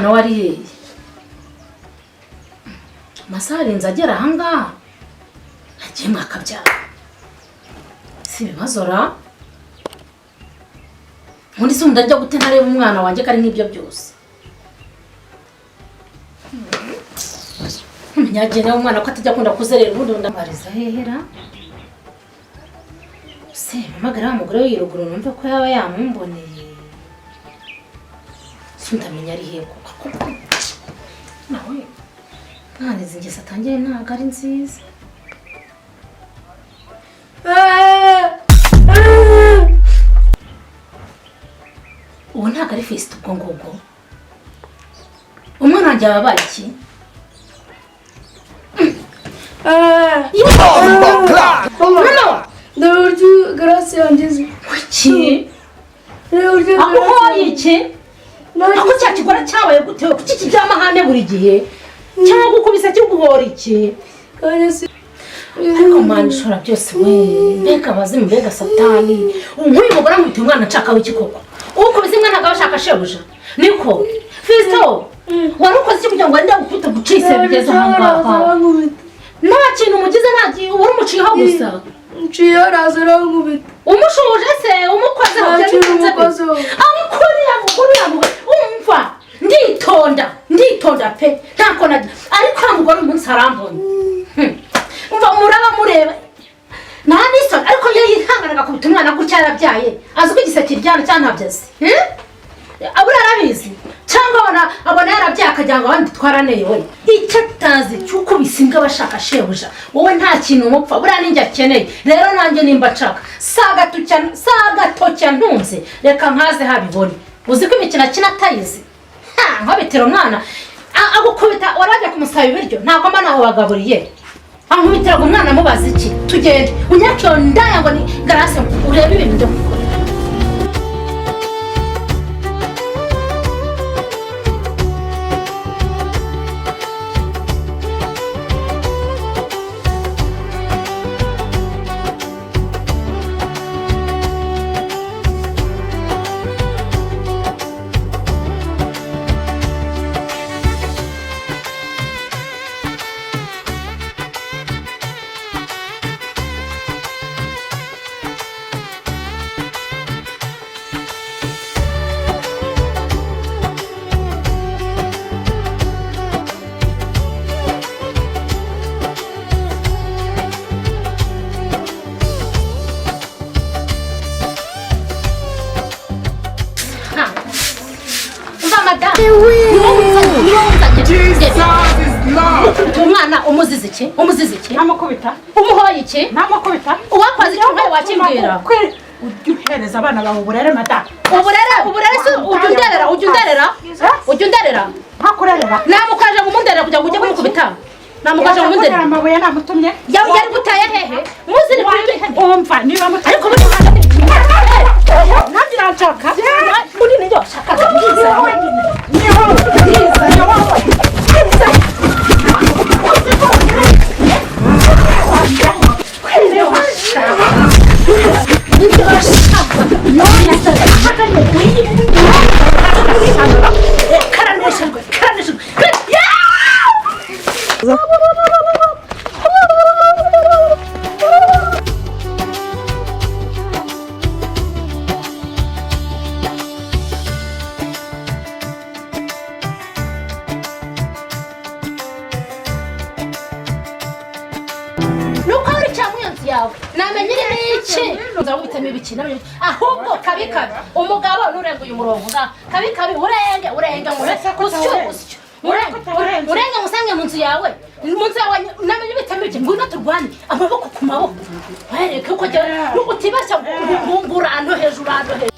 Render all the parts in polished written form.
Umwana we ari hehe? Amasaha arenze agera ahangaha, agiye mwakabyara, si ibibazo ra? Ubundi se undi ajya gute ntareba umwana wanjye ko ari nk'ibyo byose? Nyagira umwana ko atajya akunda kuzerera, ubundi ndamariza hehera se? Mpamagara wa mugore w'iruguru numve ko yaba yamumboneye. Se ndamenya ari hehe kuko nawe mwana izi ngeso atangiye ntabwo ari nziza. Uwo ntabwo ari Fisito. Ubwo ngubwo umwana wanjye yaba abaye iki? Mwana! Dore uburyo Grace yangize. Kuki? Dore uburyo Aho uhoye iki? Grace Aho cya kigore cyabaye gute? Kuki kijya amahane buri gihe? Cyangwa gukubise kiguhora iki? Kandi si Ariko Mana ishobora byose we, mbega abazimu, mbega Satani! Nk'uyu mugore amwita umwana nshaka w'iki koko? Ukubise umwana akaba ashaka shebuja. Niko Fisito, wari ukoze iki kugira ngo wende gukubita gucise bigeze aha ngaha? Arankubita. Nta kintu umugize, nta kintu wari umuciyeho gusa. Nciye araza arankubita. Umushuje se umukozeho? Nta kintu Byagenze gute? umukozeho. Ariko uriya mugore, uriya mugore, umva, nditonda, nditonda pe, ntako nagira, ariko uriya mugore umunsi arambonye. Umva, muraba mureba nta n'isoni, ariko iyo yihangana agakubita umwana gutya yarabyaye, azi ko igiseke kiryana cyangwa ntabyo azi? Abura arabizi cyangwa abona yarabyaye akagira ngo abandi twaraneye we? Icyo atazi cy'uko bisimbwa abashaka shebuja, wowe nta kintu umupfa. Buriya ninjye akeneye rero, nanjye nimba nshaka si agatoki ntunze, reka nkaze habibone. Uzi ko imikino akina atayizi? Ha, nkabitira umwana agukubita. Wari wajya kumusaba ibiryo, ntabwo mba nawe wagaburiye, ankubitiraga umwana amubaza iki? Tugende unyake iyo ndaya ngo ni Garase, urebe ibintu byo gukora. Ha. Umva madamu, ni wowe unzanye, ni wowe unzanye. Jesus is Lord. Umwana umuzize iki? Umuzize iki? Ntamukubita. Umuhoye iki? Ntamukubita. Uwakoze icyo nkawe wakimbwira. Ujye uhereza abana bawe uburere, madamu. Uburere, uburere se ujya underera? Ujya underera? Ujya underera? Ntakurerera. Namukaje ngo umunderere kugira ngo ujye kumukubita? Namukaje ngo Yaje umunderere? kuntera amabuye, namutumye. Yari guteye hehe? Muzi ni kuri hehe? Umva, niba mutumye Ariko buri nanjye uranshaka. Muri nibyo washakaga byiza. Ni wowe byiza, ni wowe. Nibyo washakaga none se? Karaneshejwe, karaneshejwe. Nuko uri cyangwa iyo nzu yawe namenye irimo iki, nzawubitamo ibiki namenye. Ahubwo kabi kabi umugabo nurenga uyu murongo nga kabi kabi, urenge, urenge ngure usyo usyo, urenge, urenge ngusange mu nzu yawe, mu nzu yawe namenye ubitamo ibiki. Ngwino turwane amaboko ku maboko, wereke uko utibeshya ngo urando hejuru, urando hejuru.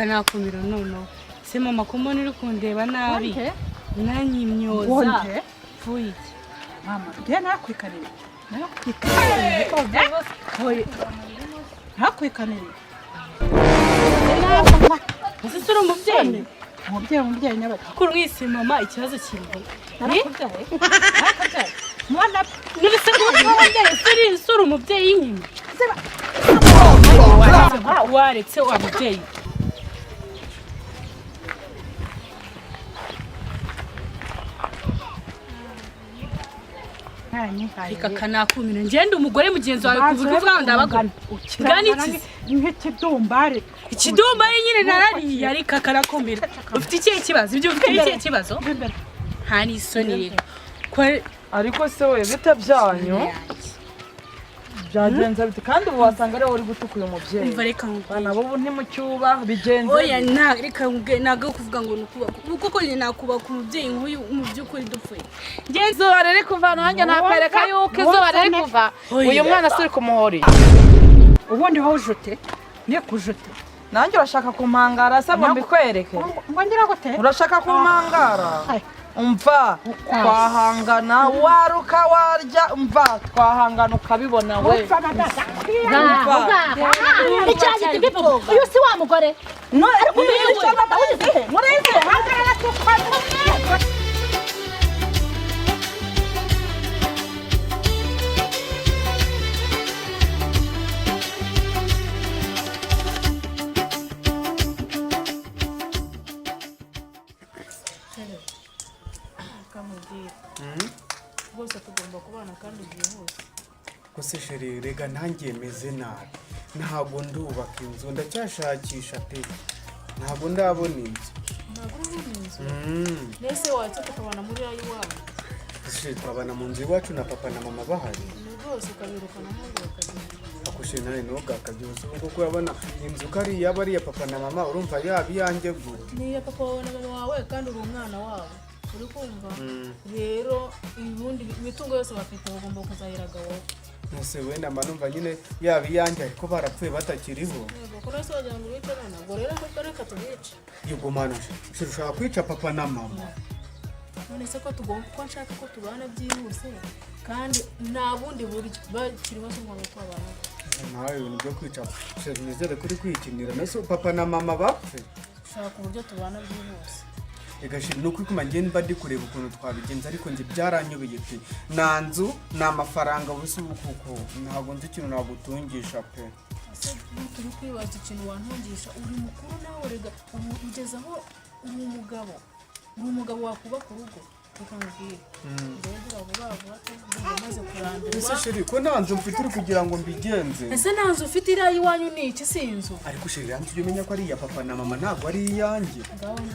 Kanakumira noneho se mama, ko mbona uri kundeba nabi? Wonte? Nanyimyoza. Wonte? Pfuye iki? Mama, njye narakwikanira, narakwikanira, narakwikanira. Ese uri umubyeyi? Umubyeyi, umubyeyi nyabaki? Kuri mwisi mama, ikibazo kiri he? Narakubyaye, narakubyaye mwana? Nibise kuba wabyaye, se uri umubyeyi nyine? Waretse wa mubyeyi. Naranyihaye. Reka kanakumira, ngende umugore mugenzi wawe kuvuga uvuga ngo ndabagura Bwana iki se? Nk'ikidumbari. Ikidumbari nyine narariye, ariko akanakumira. Ufite ikihe kibazo? Ibyo ufite ikihe kibazo? Nta n'isoni rero. Ariko se we, bite byanyu byagenze bite? Kandi ubu wasanga ariwe uri gutuka uyu mubyeyi. Umva, reka nkubwire. Bana bo ubu ntimucyuba bigenze Oya. bite? Nta, reka nkubwire, ntabwo ari ukuvuga ngo ni ukubaka ubu, kuko nyine nakubaka umubyeyi nk'uyu mu by'ukuri dupfuye. Izuba riri kuva nanjye nakwereka yuko izuba riri kuva. Oya. Uyu mwana si uri kumuhori. Ubundi wowe ujute nikujute. Nanjye urashaka kumpangara se ngo mbikwereke? Ngo ngira gute? Urashaka kumpangara? Ay. Umva, twahangana waruka warya, umva, twahangana ukabibona we. Ikirangiti mbivuga, uyu si wa mugore? No, ariko uyu Murize hagarara tukwa. Rwose tugomba kubana kandi byihuse. Gusa chérie, rega ntangiye meze nabi, ntabwo ndubaka inzu, ndacyashakisha pe, ntabwo ndabona inzu. Ntabwo urabona inzu? Mm. Mbese watse tukabana muri ayo iwawe? Chérie, twabana mu nzu iwacu na papa na mama bahari? Ni rwose ukabirukanamo ngo bakagenda. Ako chérie, nawe ntugakabye ubu, kuko urabona inzu ko ari iyaba ari iya papa na mama, urumva yaba iyanjye gute? Ni iya papa wawe na mama wawe kandi uri umwana wabo, uri kumva? Rero ubundi imitungo yose bafite bagomba kuzayiraga wowe. Nose wenda mba numva nyine yaba iyanjye, ariko barapfuye batakiriho. Yego, ko nose wagira ngo ubice none? Ubwo rero ahubwo reka tubice. Yego mana, chérie, ushaka kwica papa na mama? None se ko tugomba, ko nshaka ko tubana byihuse kandi nta bundi buryo, bakiriho se ngomba kubana? Nawe ibintu byo kwica, chérie, nizere ko uri kwikinira. Nose papa na mama bapfe? Shaka uburyo tubana byihuse. Reka chérie, ni ukuri kuma njye mba ndi kureba ukuntu twabigenza, ariko njye byaranyobeye pe. Nta nzu, ni amafaranga busa ubu, kuko ntabwo nzi ikintu nagutungisha pe. Ese turi kwibaza ikintu wantungisha? Uri mukuru nawe rega, ubu ugeze aho uri umugabo, uri umugabo wakubaka urugo. Reka nkubwire, mbega vuba vuba pe, ndumva maze kurambirwa. Ese chérie, ko nta nzu mfite, uri kugira ngo mbigenze? Ese nta nzu ufite? Iriya iwanyu ni iki? Si inzu? Ariko chérie, yanzu ujye umenya ko ari iya papa na mama, ntabwo ari iyanjye.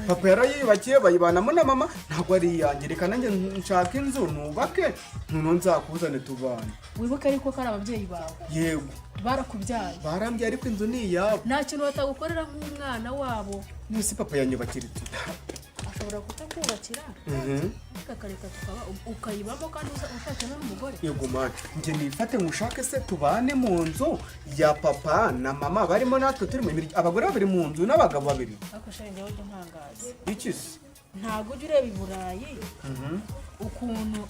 Papa yarayiyubakiye bayibanamo na mama, ntabwo ari iyanjye. Reka nanjye nshake inzu nubake, noneho nzakuzane tubane. Wibuke ariko ko ari ababyeyi bawe. Yego. Barakubyaye. Barambye, ariko inzu ni iyabo. Nta kintu batagukorera nk'umwana wabo. Nese papa yanyubakira inzu? Ashobora kutakubakira, ariko akareka tukaba, ukayibamo kandi ushakemo n'umugore. Yego mani, njye nifate ngushake se tubane mu nzu ya papa na mama barimo, natwe turi mu abagore babiri mu nzu n'abagabo babiri? Ariko shenge, njyewe ujya untangaza. Iki se? Ntabwo ujya ureba i Burayi ukuntu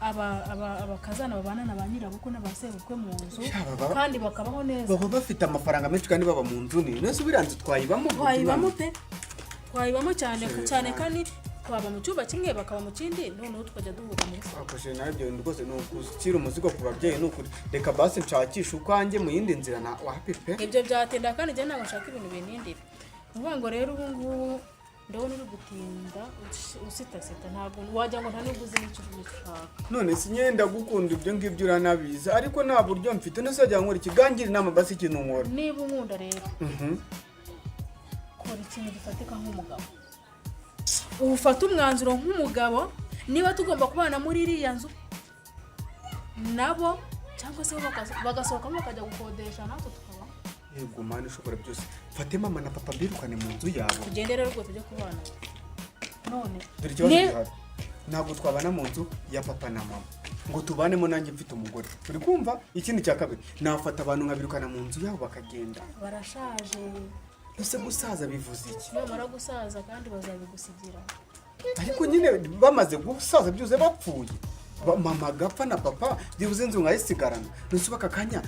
abakazana babana na ba nyirabukwe n'abasebukwe mu nzu kandi bakabaho neza? Baba bafite amafaranga menshi kandi baba mu nzu nini. Nese buriya nzu twayibamo? Twayibamo pe, twayibamo cyane cyane, kandi twaba mu cyumba kimwe, bakaba mu kindi, noneho tukajya duhura muri salo. Akoresheje nawe ibyo bintu rwose ni ugushyira umuzigo ku babyeyi, ni ukuri. Reka basi nshakishe ukwanjye mu yindi nzira, na wapi pe. Ibyo byatinda kandi njye ntabwo nshaka ibintu binindira. Ni ukuvuga ngo rero ubu ngubu ndabona uri gutinda usitasita, ntabwo wagira ngo nta n'ubwo uzi n'icyo ushaka. None si nyine ndagukunda, ibyo ngibyo uranabizi, ariko nta buryo mfite. Nese wagira ngo nkore ikigangira inama basi ikintu nkora? Niba unkunda rero, kora ikintu gifatika nk'umugabo, ufate umwanzuro nk'umugabo niba tugomba kubana muri iriya nzu nabo, cyangwa se bo bagasohokamo bakajya gukodesha, natwe tukaba. Yego Mana ushobora byose, mfate mama na papa mbirukane mu nzu yabo. Tugende rero ubwo tujye kubana none. Dore ikibazo gihari, ntabwo twabana mu nzu ya papa na mama ngo tubanemo nanjye mfite umugore, uri kumva? Ikindi cya kabiri, nafata abantu nkabirukana mu nzu yabo bakagenda. Barashaje. Ese gusaza bivuze iki? Nibamara gusaza kandi bazabigusigira. Ariko nyine bamaze gusaza byuze bapfuye, mama agapfa na papa, byibuze inzu nkayisigarana. None aka kanya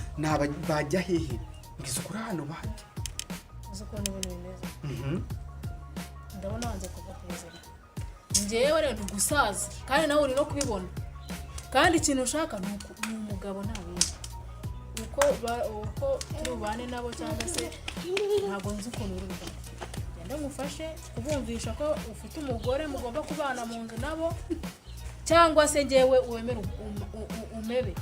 bajya hehe? Ngize ukuri hano bajya. Uzi ukuntu ibintu bimeze? Ndabona wanze kuva ku buzima. Njyewe rero gusaza, kandi nawe uri no kubibona, kandi ikintu ushaka ni umugabo, nta bindi. Uko turi bubane nabo cyangwa se ntabwo nzi ukuntu uri bubane. Genda ngufashe kubumvisha ko ufite umugore mugomba kubana mu nzu nabo, cyangwa se njyewe wemere umebe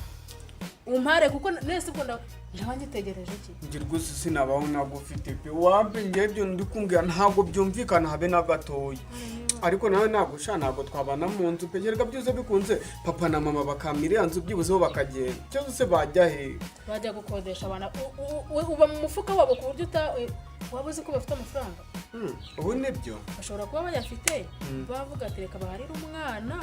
umpare, kuko nese ubwo ndaba ngitegereje iki? Njye rwose sinabaho nagufite pe. Wampe njye ibyo ndi kumbwira ntabwo byumvikana habe na gatoya. Ariko nawe ntabwo sha, ntabwo twabana mu nzu pe. Kereka byose bikunze papa na mama bakampa iriya nzu, byibuze bo bakagenda. Cyangwa se bajya he? Bajya gukodesha abana. Uba mu mufuka wabo ku buryo waba uzi ko bafite amafaranga. Ubu nibyo. Bashobora kuba bayafite, bavuga ati reka baharire umwana,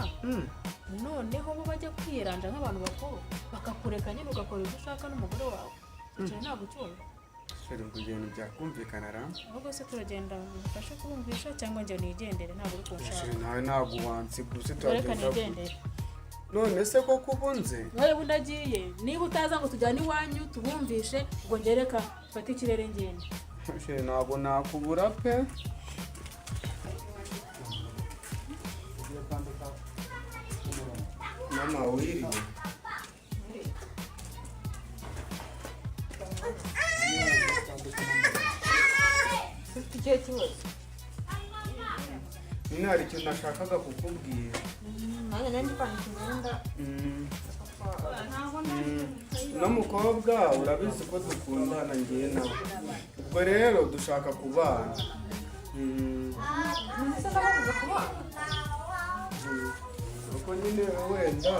noneho bo bajya kwiranja nk'abantu bakuru, bakakureka nyine ugakora ibyo ushaka n'umugore wawe. Icyo ntabwo ucyumva? Sheri, ngo ibintu byakumvikana ra. Ahubwo se turagenda mufashe kubumvisha, cyangwa njye nigendere? Ntabwo uri kunshaka. Sheri, nawe ntabwo wansiguse. Reka Turagenda. nigendere. None se koko ubunze? Wowe ubundi agiye, niba utaza ngo tujyane iwanyu tubumvishe, ngo njye reka mfate ikirere ngende. Sheri, ntabwo nakubura pe. Mama, wiriwe? Ufite ikihe kibazo? Nyine hari ikintu nashakaga kukubwira. Nanjye nari ndi kwandika imyenda. Uno mukobwa urabizi ko dukundana ngiye nawe, ubwo rero dushaka kubana. Ese ndababuza kubana? Kuko nyine wenda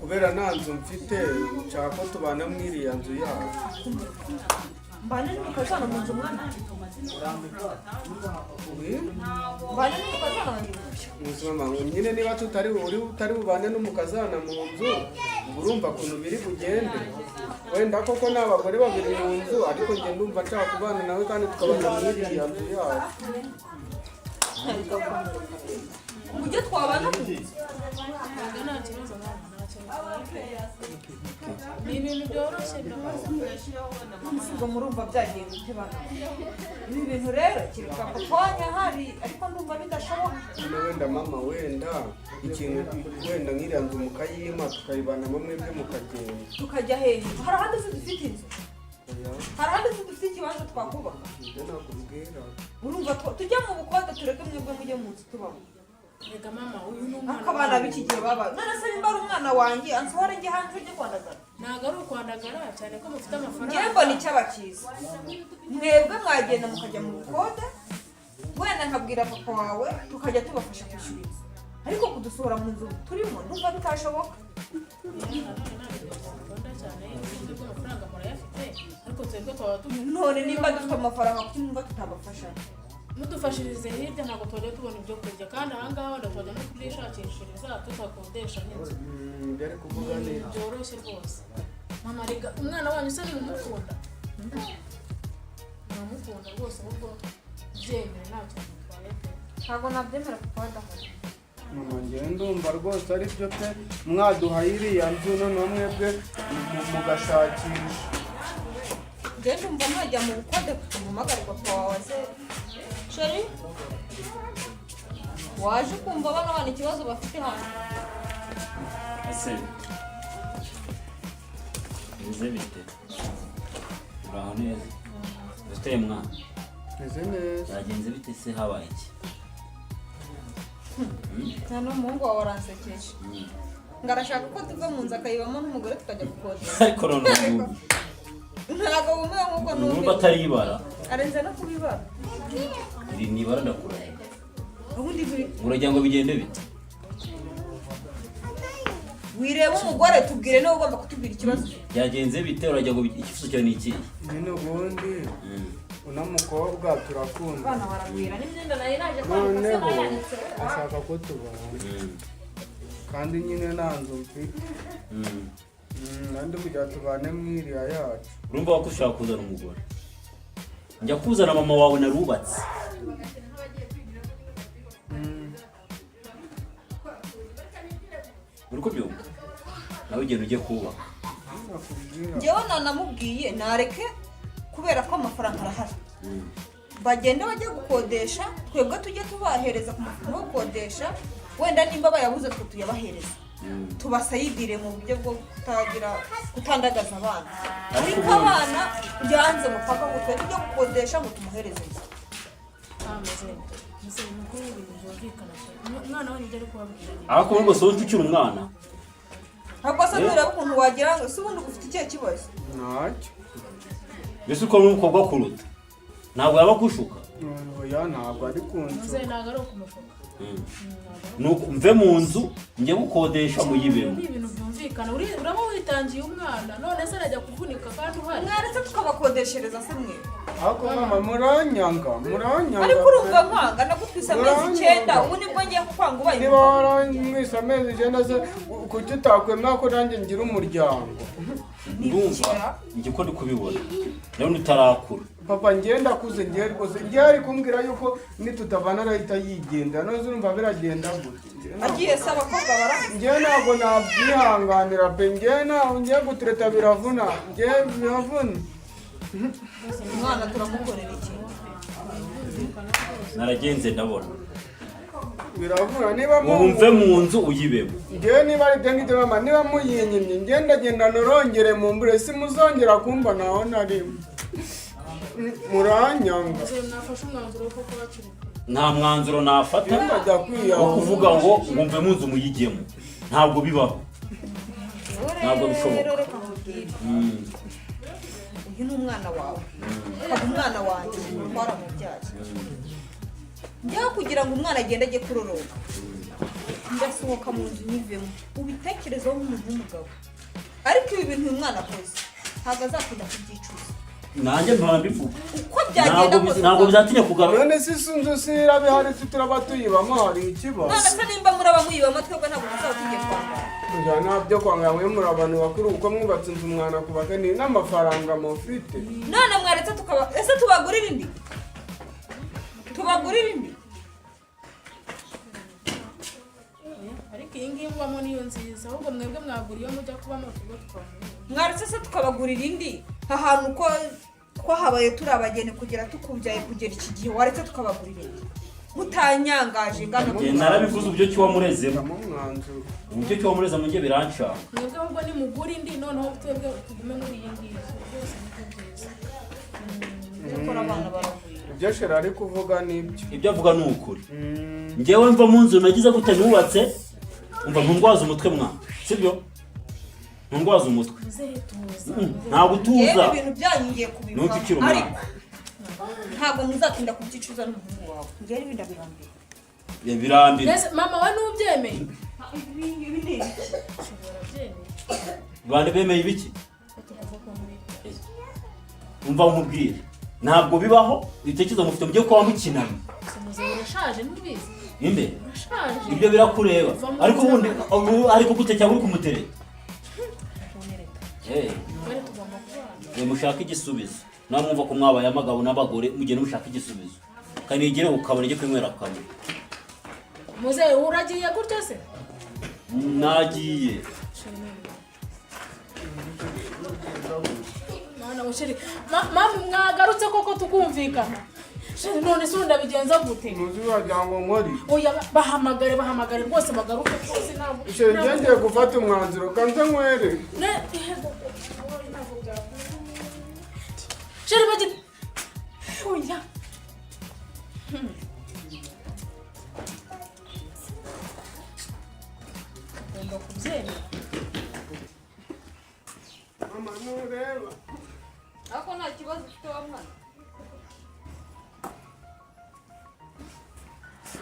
kubera nta nzu mfite, nshaka ko tubana muri iriya nzu yacu. Mbane n'umukazana mu nzu, mwana? Mbane n'umukazana mu nzu? Ubuzima nyine, niba tutari uri utari bubane n'umukazana mu nzu, uba urumva ukuntu biri bugende. Wenda koko ni abagore babiri mu nzu, ariko njye ndumva nshaka kubana nawe kandi tukabana muri iriya nzu yacu. Uburyo twabana mu nzu? Ntabwo nta kibazo mama, nta kintu kibaye. Ni ibintu byoroshye ndabaza. Ubwo murumva byagenze ute bana? Ibi bintu rero kereka papa wanyu ahari, ariko ndumva bidashoboka. Nyine wenda mama, wenda ikintu wenda nk'iriya nzu mukayima tukayibanamo, mwebwe mukagenda. Tukajya hehe? Hari ahandi uzi dufite inzu? Oya. Hari ahandi uzi dufite ikibanza twakubaka? Ibyo nakubwira. Urumva tujya mu bukode, tureke mwebwe mujye mu nzu tubamo. Reka mama, uyu ni umwana. Ariko abana b'iki gihe baba, none se nimba ari umwana wanjye ansohore njye hanze ujye kwandagara? Ntabwo ari ukwandagara, cyane ko mufite amafaranga. Njyewe mbona icyaba cyiza mwebwe mwagenda mukajya mu bukode, wenda nkabwira papa wawe tukajya tubafasha kwishyura inzu, ariko kudusohora mu nzu turimo ndumva bitashoboka. Dukunda cyane ubundi bw'amafaranga murayafite, ariko twebwe twaba None nimba dufite amafaranga, kuki mwumva tutabafasha? Mudufashirize hirya, ntabwo twajya tubona ibyo kurya, kandi ahangaha wenda twajya no kubyishakishiriza tutakodesha n'inzu. Ibyo ari kuvuga ni Ibintu byoroshye rwose mama. Rega umwana wanyu usa n'umukunda, muramukunda rwose, ahubwo byemere, nta kintu bitwaye pe. Ntabwo nabyemera kuko badahari. Mama, njyewe ndumva rwose ari byo pe, mwaduhaye iriya nzu, noneho mwebwe mugashakisha. Njyewe ndumva mwajya mu bukode, umuhamagare papa wawe aze. Chéri, waje ukumva bano bana ikibazo bafite hano? Ese bimeze bite? Uraho neza? Ufite mwana? Meze neza. Byagenze bite se? Habaye iki? Nta n'umuhungu wawe aransekeje, ngo arashaka ko tuva mu nzu akayibamo n'umugore, tukajya gukodesha. Ariko none ubu Ntabwo wumiwe nk'uko numva numiwe. atari ibara. Arenze no kubibara. Iri ni ibara, ndakurahira. Ubundi Uragira ngo bigende bite? Wireba umugore, tubwire niba ugomba kutubwira ikibazo. Byagenze bite? Uragira ngo icyifuzo cyawe ni ikihe? Nyine ubundi uno mukobwa turakunda. Abana baragwira n'imyenda nayo naje kwanika se Noneho nayanitse. ashaka ko tubana, kandi nyine nta nzu mfite. Nandi kugira tubane mu iriya yacu. Urumva ko ushaka kuzana umugore? Njya kuzana mama wawe narubatse. Uri kubyumva? Nawe ugenda ujye kubaka. Njyewe nanamubwiye nareke kubera ko amafaranga arahari, bagenda bajya gukodesha, twebwe tujye tubahereza ku mafaranga yo gukodesha, wenda nimba bayabuze twe tuyabahereza, tubasayidire mu buryo bwo kutagira kutandagaza abana. Ariko Ariko ubundi- abana byanze mupaka ngo twe tujye gukodesha ngo tumuhereze inzu. Muzehe, ni ukuri ibintu byumvikana pe. Umwana wanyu ibyo ari kubabwira ni Ariko ubu rwose wowe ukiri umwana. Ntabwo se ntureba ukuntu wagira ngo se ubundi ufite ikihe kibazo? Ntacyo. Mbese uko n'umukobwa akuruta ntabwo yaba akushuka? Oya, ntabwo ari kunzu. Muzehe, ntabwo ari ukumufuka. Nuko mve mu nzu njye gukodesha muyibemo. Ni ibintu byumvikana. Uraba witangiye umwana, none se arajya kuvunika kandi uhari? Mwaretse tukabakodeshereza se mwe? Ariko mama, muranyanga, muranyanga. Ariko urumva nkwanga? Nagutwise amezi 9, ubu nibwo ngiye kukwanga ubaye Niba umugabo. waramwise amezi 9 se, kuki utakwemera ko nanjye ngira umuryango? Ndumva njye ko ndi kubibona ndabona utarakura. Papa, njye ndakuze, njye rwose njye ari kumbwira yuko nitutavana arahita yigendera. None se urumva biragenda gute? Agiye se abakobwa barahari? Njye ntabwo nabyihanganira pe. Njye ntabwo ngiye gutereta, biravuna, njye biravuna. Umwana turamukorera iki? Naragenze ndabona. Biravuna niba Ubu mve mu nzu uyibemo. Njyewe niba ari ibyo ngibyo mama, niba muyinyimye, njye ndagenda norongere mumbure, simuzongera kumbona aho narimo. Muranyanga. Muzehe, mwafashe umwanzuro wo kuba hakiri kare. Nta mwanzuro nafata Ndajya kwiyahura. wo kuvuga ngo mve mu nzu muyigemo, ntabwo bibaho, ntabwo bishoboka. Rero reka nkubwire, uyu ni umwana wawe, ukaba umwana wanjye, twaramubyaye. Njyewe kugira ngo umwana agende ajye kuroroka, ndasohoka mu nzu nyivemo, ubitekerezeho nk'umuntu w'umugabo. Ariko ibi bintu uyu mwana akoze ntabwo azakunda kubyicuza. Nanjye mpora mbivuga. Uko byagenda Ntabwo kose ntabwo bizatinya kugaruka. None se inzu si iraba ihari, se turaba tuyibamo, hari ikibazo? None se nimba muraba muyibamo, twebwe ntabwo tuzaba tugiye kwangara. Oya, ntabyo kwangara, mwe muri abantu bakuru, uko mwubatse inzu mwana kubaka ni n'amafaranga mufite. None mwaretse tukaba, ese tubagurira indi, tubagurira indi? Ariko iyi ngiyi mubamo niyo nziza, ahubwo mwebwe mwagura iyo mujya kubamo, twebwe twamenya. Mwaretse se tukabagurira indi? Ahantu ko twahabaye turi abageni kugera tukubyaye kugera iki gihe, waretse tukabagurira indi mutanyangaje ingana? Njye narabivuze, uburyo ki wamurezemo, umwanzuro, uburyo ki wamurezemo njye birancanga. Mwebwe ahubwo nimugura indi, noneho twebwe tugume muri iyi ngiyi, byose nibyo byiza. Cyakora abana baragwira. Ibyo shera ari kuvuga nibyo. Ibyo avuga ni ukuri. Njyewe mva mu nzu nagize gute nubatse, umva, ntundwaza umutwe mwana, sibyo? Ntundwaza umutwe. Muzehe, tuza. Ntabwo utuza. Yewe, ibintu byanyu ngiye Nuko ukiri kubivamo, umwana. ariko ntabwo muzatinda kubyicuza n'umuhungu wawe. Njyewe ibi ndabirambiwe. Birambira. Mbese mama we ntubyemeye? Ibi ni ibiki? Ushobora byemeye. Bande bemeye ibiki? Ko tugomba kuba muri Umva nkubwire, ntabwo bibaho. Ibitekerezo mufite mujye kuba mukinana. Gusa muzehe, urashaje, ntubizi? Inde? Urashaje. Ibyo birakureba. Va mu Ariko nzira. ubundi ubu ariko gute cyangwa uri kumutereta? Kunereta. Twari tugomba kubana. Mushake igisubizo. Nawe mwumva ko mwabaye abagabo n'abagore, mugende mushaka igisubizo. Kanigere ukabona ijye kwinywera kamwe. Muzehe, uragiye gutya se? Nagiye. Mwana wa chéri, mama, mwagarutse koko tukumvikana? Chéri, none se ubu ndabigenza gute? Muzi wagira ngo nkore? Oya, bahamagare, bahamagare rwose bagaruke rwose, ntabwo Chéri, njye ngiye gufata umwanzuro, kanze nkwere. Yego, ntabwo byakunda. Chéri, bagira, oya. Ugomba kubyemera. Mama, ntureba. Ariko nta kibazo ufite wa mwana?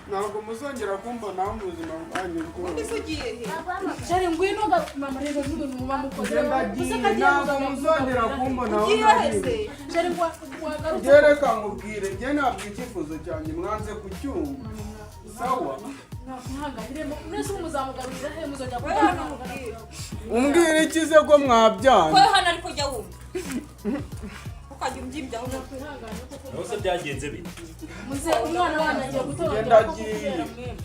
Ntabwo muzongera kumbona mu buzima bwanyu Ubundi rwose. se ugiye he? Chéri, ngwino mama, rero n'ibintu muba mukoze. Njye ndagiye, ntabwo muzongera kumbona aho. Ugiye he se? Chéri, wagarutse. Njye reka nkubwire, njye ntabwo icyifuzo cyanjye mwanze kucyumva, sawa? Mwihangahiremo, mwese ubu muzamugarurira he? Muzongera Wowe hano nkubwire. Umbwira ikize ko mwabyanga? Wowe hano, ariko jya wumva. Ntukajye umbyibyaho umutwe. Naho se byagenze bite? Muze umwana wanjye agiye Ngenda gutoragura ko agiye. kubera mwembi.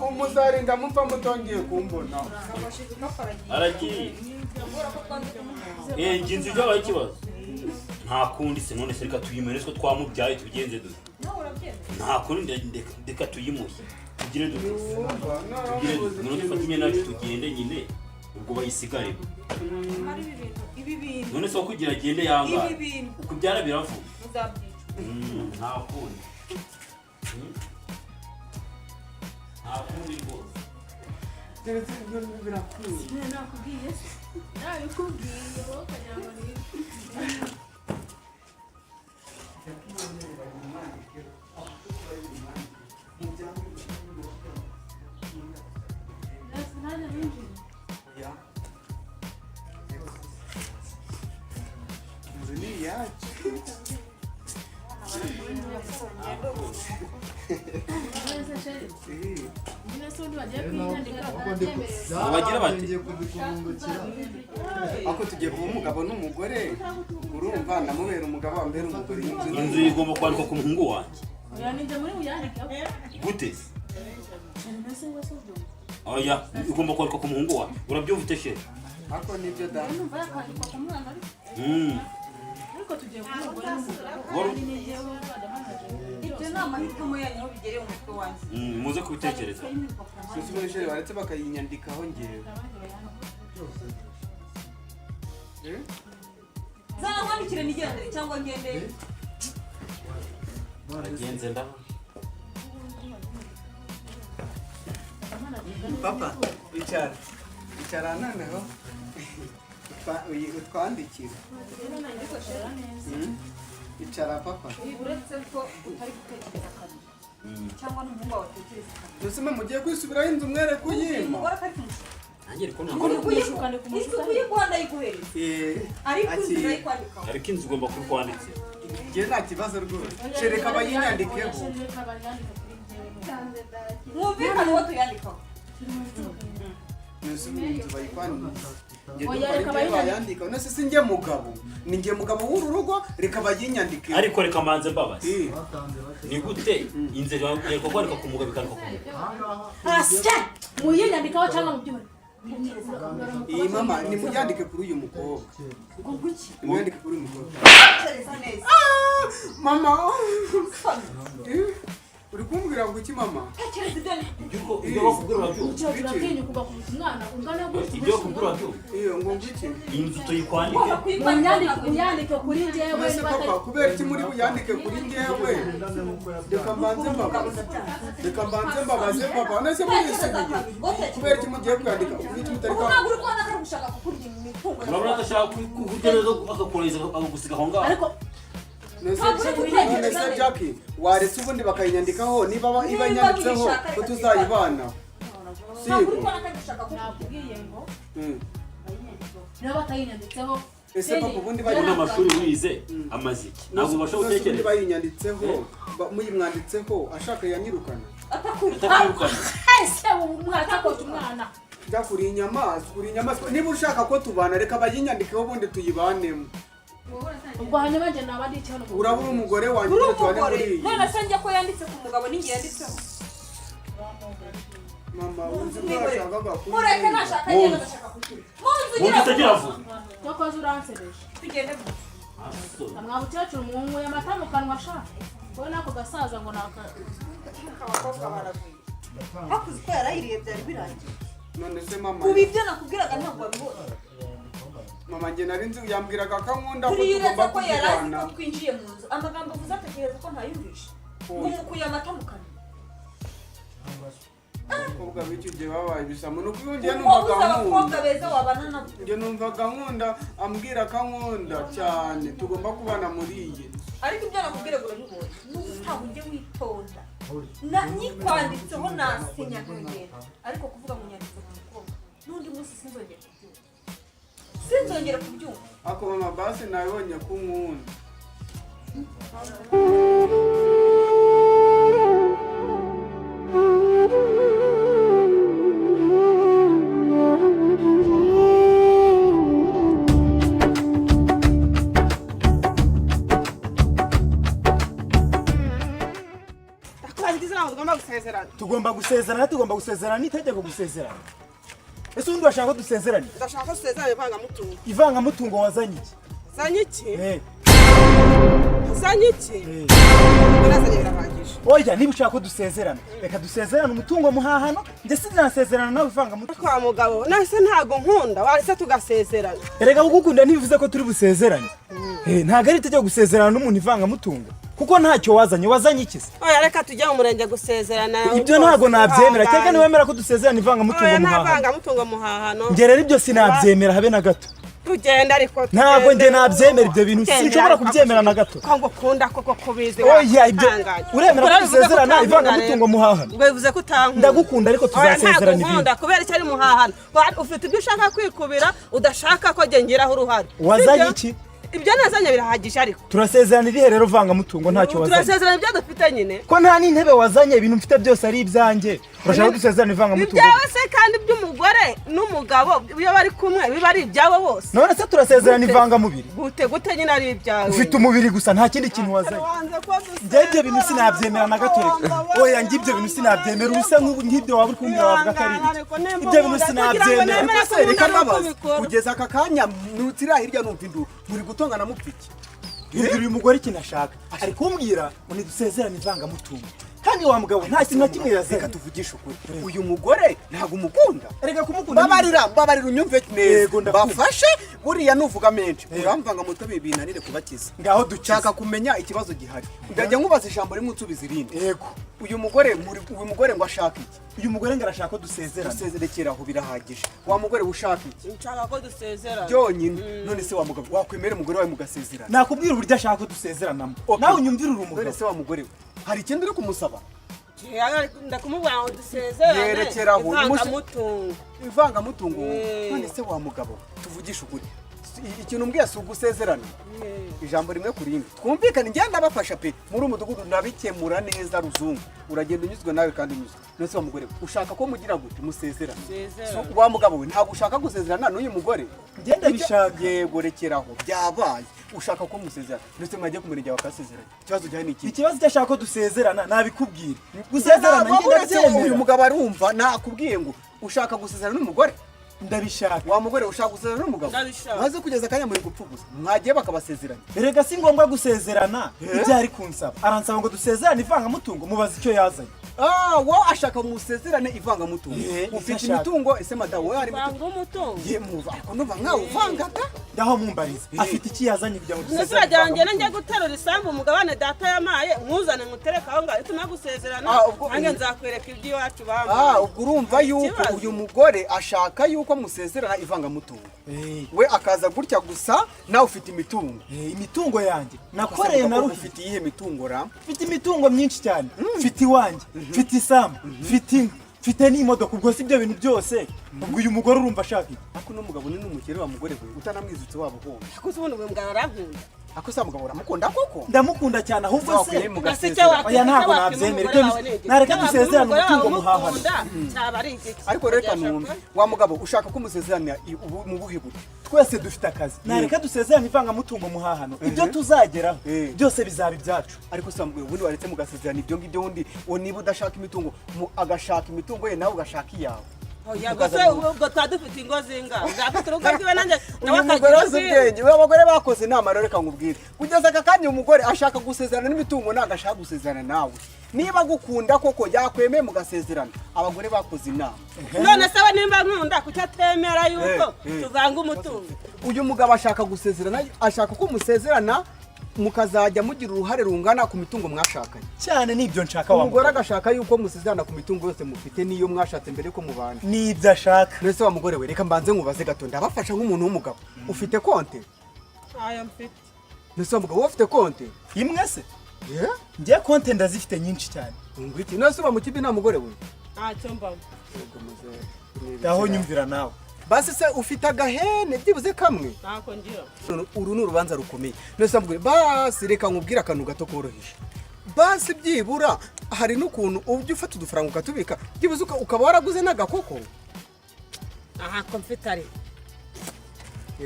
Umuzarinda mupfa mutongeye kumbona. Aragiye. Eh, njye inzu byabaye ikibazo. Nta kundi se, none se reka tuyimere twe twamubyaye, tubigenze dute? Nawe urabyemera? Nta kundi, reka tuyimuhe. Tugire dute? Tugire dute? None dufate imyenda yacu tugende nyine, ubwo bayisigare. Hari ibi bintu, ibi bintu. None se aho kugira agende yangara. Ibi bintu. Ukubyara biravuga. Muzabyica. Nta kundi. Nta kundi rwose. Keretse ibyo birakwiye. Nakubwiye se? Nabikubwiye wowe ukagira ngo ni nanjye ninjiye. Inzu ni iyacu. None se chéri, nyine se undi bagiye kuyandika batabyemerera? Bagira bati Ako tugiye kuba umugabo n'umugore, urumva ndamubera umugabo, ambera umugore. Inzu ni Inzu igomba kwandikwa ku muhungu wanjye. Oya, ninjye muri buyandikeho. Gute se? Mbese wowe si ubyumva? Oya, igomba kwandikwa ku muhungu wanjye. Urabyumva ute chéri? Ako nibyo da. Numva yakwandikwa ku mwana ariko. Ariko tugiye kuba umugore n'umugabo. Wari- Kandi ni njyewe uzajya manager. Ibyo ni amahitamo yanyu aho bigereye umutwe wanjye. Muze kubitekereza. Sinzi muri chéri baretse bakayinyandikaho ngewe. Eh? Zana nkwandikire nigendere cyangwa ngende. Aragenze nda. Papa, icara. Icara noneho. Utwandikire. Icara papa. Uretse ko utari gutekereza kabiri cyangwa n'umuhungu wawe atekereza kabiri. Mbese mugiye kwisubiraho inzu mwere kuyima. Umugore atari kumushuka. Nanjye ariko Uri ntabwo. kuyiguha, inzu kuyiguha ndayiguhereza. Ariko inzu ndayikwandikaho. Ariko inzu igomba kuba ikwanditse. Njye nta kibazo rwose. Shereka bayinyandikeho. Reka bayandike kuri njyewe. Mwumvikane uwo tuyandikaho. Mbese ubu inzu bayikwandike. Njye Oya, dukora reka ibyo bayinyandike. bayandika. None se si njye mugabo? Ni njye mugabo w'uru rugo, reka bayinyandikeho. Ariko reka manze mbabaze. Eh. Ni gute inzu yareka kwandika ku mugabo ikandikwa ku mugabo? Asya! Muyinyandikaho cyangwa mubyihorere. Iyi mama nimuyandike kuri uyu mukobwa. Nimuyandike kuri uyu mukobwa. Tekereza neza. Mama. Eh, uri kumbwira ngo iki mama? Tekereza ibyo ni. Ibyo bakubwira urabyumva. Umukecuru uratinyuka ugakubita umwana ungana gutya. Ibyo bakubwira urabyumva. Iyo ngo ngwiki. Inzu tuyikwandike. Muyandike kuri njyewe. Mbese papa, kubera iki muri buyandike kuri njyewe? Reka mbanze mbabaze. Reka mbanze mbabaze papa. None se murisubiye? Kubera iki mugiye kuyandika? Kubera iki mutari Ubu kwa ntabwo uri kubona ko ari gushaka kukurya imitungo. Urabona ko ashaka kugutereza akakureza akagusiga aho ngaho. Ariko Ntabwo uri gutekereza None se neza. Jackie, waretse ubundi bakayinyandikaho niba iba Niba yanditseho ubishaka, ko reka tuzayibana. Ntabwo uri Siko. kubona ko ari gushaka kukurya. Nakubwiye ngo Mm. niba batayinyanditseho. Ese papa ubundi Ubu n'amashuri wize amaze iki? Ntabwo ubasha None se ubundi gutekereza. bayinyanditseho, muyimwanditseho ashaka yanyirukana. Atakwirukana. Ese mwatakoje umwana. Jack uri inyamaswa, uri inyamaswa. Niba ushaka ko tubana reka bayinyandikeho ubundi tuyibanemo. Ubwo hanyuma njye naba ndi hano. Urabura umugore wanjye Uri ngo tubane umugore. muri iyi. None se njye ko yanditse ku mugabo ninjye yanditseho. Mama, uzi ko yashakaga Mureke nashaka agenda agashaka kukurya. Mu nzu Mu nzu ugira utagira vuba. Cyakoze uransebeje. Tugende vuba. Mwa mukecuru mwunguye amata mu kanwa sha. Wowe n'ako gasaza ngo naka. Abakobwa baraguye. Hakuze ko yarayiriye byari birangiye. None se mama, Ubu ibyo nakubwiraga ntabwo wabibonye. mama njye nari nzi yambwiraga ko ankunda ko Turiyereza tugomba ko yari azi kuzibana. ko twinjiye mu nzu. Amagambo avuze atekereza ko ntayumvishe. Ngo umukuye amata mu kanwa. Abakobwa b'icyo gihe babaye ibisambo. Ni ukuri njye Wabuze numvaga abakobwa ankunda. beza wabana nabo. Njye numvaga ankunda, ambwira ko ankunda cyane. Tugomba kubana muri iyi nzu. Ariko ibyo nakubwiraga urabibonye. N'ubutaha ujye witonda. Nyikwanditseho nasinya nkagenda. Ariko kuvuga ngo nyanditse ku mukobwa. N'undi munsi sinzongera kubyumva. Sinzongera kubyumva. Ako mama basi nabonye ko unkunda. Tugomba gusezerana, tugomba gusezerana, n'itegeko gusezerana. Ese ubundi urashaka ko dusezerana? Ndashaka ko dusezerana ivangamutungo. Ivangamutungo wazanye iki? Zanye iki? Eh. Zanye iki? Birazanye, birahagije. Oya, niba ushaka ko dusezerana, reka dusezerane umutungo muhahano. Njye sinasezerana nawe ivangamutungo. Kwa mugabo nahise ntago nkunda, warese tugasezerana. Erega kugukunda ntibivuze ko turi busezerane. Ntabwo ari itegeko gusezerana n'umuntu ivangamutungo, kuko ntacyo wazanye. Wazanye iki se? Oya, reka tujye mu murenge gusezerana. Ibyo ntabwo nabyemera, kereka niwemera ko dusezerana ivangamutungo Oya, nta muhahano. vangamutungo muhahano. Njye rero ibyo sinabyemera habe na gato. Tugenda ariko. Ntabwo njye nabyemera ibyo bintu, Tugende sinshobora ariko. kubyemera na gato. Ko ngukunda koko kubizi. Oya, ibyo Wantanganye. uremera ko Ubwo bivuze ko dusezerana utankunda ivangamutungo rero. muhahano? Ubwo bivuze ko utankunda. Ndagukunda, ariko Oya, ntabwo tuzasezerana ibindi. unkunda kubera icyo ari muhahano. Ufite ibyo ushaka kwikubira, udashaka ko njye ngiraho uruhare. Wazanye Sibyo? iki? Ibyo nazanye birahagije ariko. Turasezerana irihe rero vangamutungo ntacyo wazanye? Turasezerana ibyo dufite nyine. Ko nta n'intebe wazanye, ibintu mfite byose ari ibyanjye, urashaka ko dusezerana ivangamutungo? Ibyawe se kandi by'umugore n'umugabo iyo bari kumwe biba ari ibyabo bose. None se turasezerana Gute? ivangamubiri? Gute gute nyine ari ibyawe? Ufite umubiri gusa, nta kindi kintu wazanye. Wanze ko Njye ibyo bintu sinabyemera na gato. Reka, oya, njye ibyo bintu sinabyemera. Ubusa nk'ubu nk'ibyo waba uri kumbwira wavuga ko ari ibiki? Ibyo bintu sinabyemera. Ariko se reka mbabaze, kugeza aka kanya nutsira hirya numva induru, muri gutongana mupfa iki? Hindura uyu mugore ikintu ashaka. Ari kumbwira ngo ntidusezerane ivangamutungo, kandi wa mugabo nta kintu na kimwe yazanye. Reka tuvugishe ukuri, uyu mugore ntabwo umukunda. Reka kumukunda. Babarira, mbabarira, unyumve neza. Yego, ndakumva. Bafashe buriya nuvuga menshi uramvanga mutwe, binanire kubakiza. Ngaho dukize. Nshaka kumenya ikibazo gihari, ndajya nkubaza ijambo rimwe unsubiza irindi. Yego. Uyu mugore uyu mugore ngo ashaka iki? Uyu mugore ngo arashaka ko dusezerana. Dusezerekera aho birahagije. Wa mugore ushaka iki? Nshaka ko dusezerana. Byonyine. None se wa mugabo wakwemera umugore wawe mugasezerana? Nakubwira uburyo ashaka ko dusezeranamo, nawe unyumvire uri umugabo. None se wa mugore we, hari ikindi uri kumusaba? Ndakumubwira ngo dusezerane. Yerekeraho. Ivangamutungo. Ivangamutungo. None se wa mugabo, tuvugishe ukuri, ikintu umbwiye si ugusezerana? Ijambo rimwe ku rindi twumvikane. Njye ndabafasha pe, muri umudugudu ndabikemura neza. Ruzungu, uragenda unyuzwe nawe kandi unyuzwe. None se wa mugore we, ushaka ko mugira gute? Musezerana? Dusezerane. So, wa mugabo we, ntabwo ushaka gusezerana n'uyu mugore? Njye ndabishaka. Yego, rekeraho, byabaye. Ushaka ko musezerana, ndetse mwagiye ku murenge bakasezerana. Ikibazo gihari ni iki? Ikibazo cyo ashaka ko dusezerana nabikubwira. Gusezerana Ntabwo njye uretse uyu ndabyemera. mugabo arumva nakubwiye ngo ushaka gusezerana n'umugore. Ndabishaka. Wa mugore, ushaka gusezerana n'umugabo? Ndabishaka. Maze kugeza akanya muri gupfa gusa, mwagiye bakabasezeranya. Erega si ngombwa gusezerana. Ibyo ari kunsaba, aransaba ngo dusezerane ivangamutungo, mubaze icyo yazanye. Ah, wowe ashaka musezerane ivangamutungo. Icyo Ufite ashaka. imitungo ese madamu wowe hari imitungo? Vanga umutungo. Ye muva, ariko ndumva nkawe uvanga da. Ngaho mumbarize, afite iki yazanye kugira ngo Nese dusezerane uragira ngo ngende ivangamutungo? njye guterura isambu umugabane data yamaye, nkuzane ngutereke aho ngaho ituma gusezerana? Ah, ubwo- Nanjye nzakwereka iby'iwacu bambaye. Ah, ubwo urumva yuko Ikibazo. uyu mugore ashaka yuko musezerana ivangamutungo, we akaza gutya gusa, nawe ufite imitungo. Imitungo yanjye nakoreye na ruhi. Ufite iyihe mitungo ra? Mfite imitungo myinshi cyane. Mfite iwanjye, mfite isambu, mfite inka, mfite n'imodoka. Ubwo si ibyo bintu byose, ubwo uyu mugore urumva ashaka iki? Ariko uno mugabo ni n'umukire wa mugore we, utanamwizutse waba uhomba. Kuko ubundi uyu mugabo arankunda. Ako se mugabo uramukunda koko? Ndamukunda cyane ahubwo se. Wakwiye mugasezerana. Oya, ntabwo nabyemera ibyo. Nareka dusezerane umutungo muhahano. Cyaba ari iki? Ariko reka numve, wa mugabo ushaka ko musezerana mu buhe buryo? Twese dufite akazi, nareka dusezerane ivangamutungo muhahano, ibyo tuzageraho byose bizaba ibyacu. Ariko se wa mugore, ubundi waretse mugasezerana ibyo ngibyo, ubundi uwo niba udashaka imitungo, agashaka imitungo ye, nawe ugashaka iyawe. Oya, ubwo se ubwo twaba dufite ingo zingahe? Uzaba urugo rwiwe nanjye nawe Uyu mugore akagira azi urwiwe. ubwenge. Uyu abagore bakoze inama rero, reka nkubwire, kugeza aka kanya uyu mugore ashaka gusezerana n'imitungo, ntabwo ashaka gusezerana nawe. Niba agukunda koko yakwemeye mugasezerana. Abagore bakoze inama. None se we nimba nkunda, kuki atemera yuko tuvanga umutungo? Uyu mugabo ashaka gusezerana, ashaka ko musezerana mukazajya mugira uruhare rungana ku mitungo mwashakanye. Cyane, nibyo nshaka wa Umugore mugabo. agashaka yuko musezerana ku mitungo yose mufite n'iyo mwashatse mbere yuko mubana. Nibyo ashaka. None se wa mugore we, reka mbanze nkubaze gato, ndabafasha nk'umuntu w'umugabo. Ufite konte? Ntayo mfite. None se wa mugabo, wowe ufite konte? Imwe se? Njye konte ndazifite nyinshi cyane. Ngwiki, none se uba mu kibi nta mugore we? Ntacyo mbamo. Ngaho nyumvira nawe. Basi se ufite agahene byibuze kamwe? Ntako ngira. Uru ni urubanza rukomeye. None se mugore, basi reka nkubwire akantu gato koroheje. Basi byibura hari n'ukuntu ujya ufata udufaranga ukatubika, byibuze ukaba waraguze n'agakoko. Aha ko mfite ariko.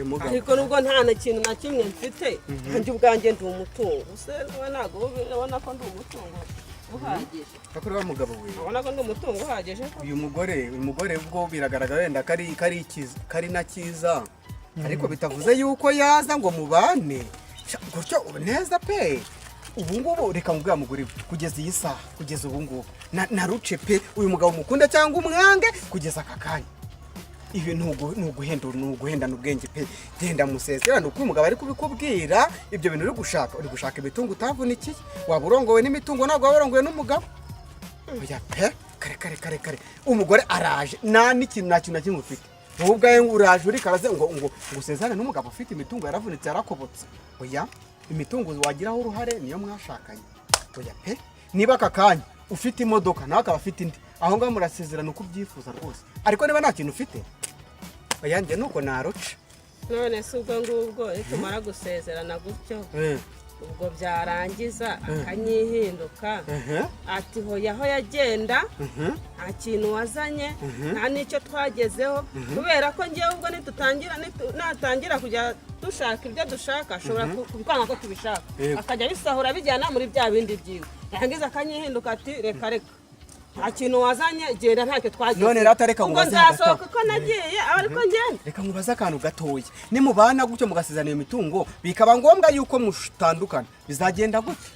Mugabo. Ariko nubwo nta na kintu na kimwe mfite, nanjye ubwanjye ndi umutungo. Se nawe ntabwo ubona ko ndi umutungo? Uhagije. Akora wa mugabo we. Ubona ko ndi umutungo uhagije. Uyu mugore ubwo biragaragara wenda kari ikiza, kari na cyiza, ariko bitavuze yuko yaza ngo mubane. Sha, gutyo ubu neza pe. Ubu ngubu reka nkubwire mugore we, kugeza iyi saha, kugeza ubu ngubu na ruce pe, uyu mugabo mukunda cyangwa umwange, kugeza aka kanya ibi ni uguhendana ubwenge pe. Genda musezerane uko uyu mugabo ari kubikubwira. Ibyo bintu uri gushaka imitungo utavunikiye. Waba urongowe n'imitungo, ntabwo waba urongowe n'umugabo. Oya pe, kare kare kare kare, umugore araje nta n'ikintu, nta kintu na kimwe ufite. Wowe ubwawe uraje uri karaze ngo usezerane n'umugabo ufite imitungo, yaravunitse, yarakobotse. Oya, imitungo wagiraho uruhare niyo mwashakanye. Oya pe, niba aka kanya ufite imodoka nawe akaba afite indi, aho ngaho murasezerana uko ubyifuza rwose. Ariko niba nta kintu ufite, oya, njye nuko naruca. None se ubwo ngubwo nitumara gusezerana gutyo, ubwo byarangiza akanyihinduka, ati hoya, aho yagenda, nta kintu wazanye, nta n'icyo twagezeho, kubera ko ngewe ubwo nitutangira natangira kujya dushaka ibyo dushaka, ashobora kubikanga ko tubishaka, akajya abisahura abijyana muri bya bindi byiwe, yarangiza akanyihinduka ati reka reka, nta kintu wazanye, genda, ntacyo twagezeho. None rata reka Ubwo nkubaze hagati aho. nzasohoka uko nagiye aba ariko ngenda. Reka nkubaze akantu gatoya. Nimubana gutyo mugasezerana iyo mitungo, bikaba ngombwa yuko mutandukana, bizagenda gute?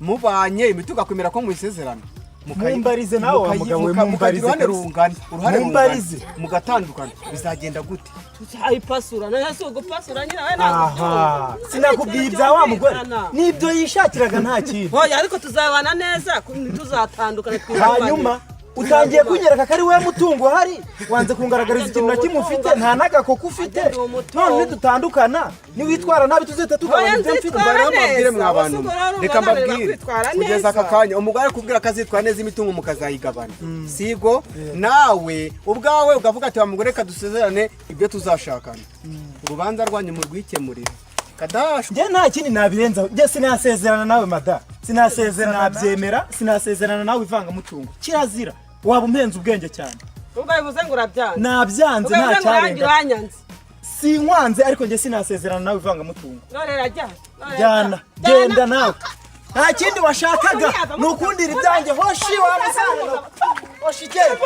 Mubanye, imitungo akwemera ko muyisezerana. Mumbarize nawe wa mugabo we, Mukagira mumbarize uruhare kabisa. rungana, uruhare Mumbarize. rungana, mugatandukana, bizagenda gute? Tuzayipasura. None si ugupasura nyine? We ntabwo Aha, ubyumva. sinakubwiye ibya wa mugore n'ibyo yishakiraga, nta kintu. Hoya, ariko tuzabana neza, ntituzatandukane, twiyubane. Hanyuma utangiye kunyereka ko ari wowe mutungo uhari, wanze kungaragariza ikintu na kimwe ufite, nta n'agakoko ufite. None nidutandukana, niwitwara nabi, tuzahita tugabana ibyo mfite. Umva rero mbabwire mwa bantu mwe. Reka mbabwire, kugeza aka kanya umugore ari kubwira ko azitwara neza, imitungo mukazayigabana, sibwo? Nawe ubwawe ukavuga ati wa mugore, reka dusezerane ibyo tuzashakana, urubanza rwanyu murwikemurire kadashwa. Njye nta kindi nabirenzaho. Njye sinasezerana nawe mada, sinasezerana, nabyemera, sinasezerana nawe ivangamutungo, kirazira, waba umpenze ubwenge cyane. Ubwo bivuze ngo urabyanze? Nabyanze. Ubwo Nta bivuze ngo urangi cyarenga. Uranyanze? Sinkwanze, ariko njye sinasezerana nawe ivangamutungo. None rajya. Jyana, genda nawe, nta kindi washakaga ni ukundira ibyanjye. Hoshi wa musaza, hoshi, genda.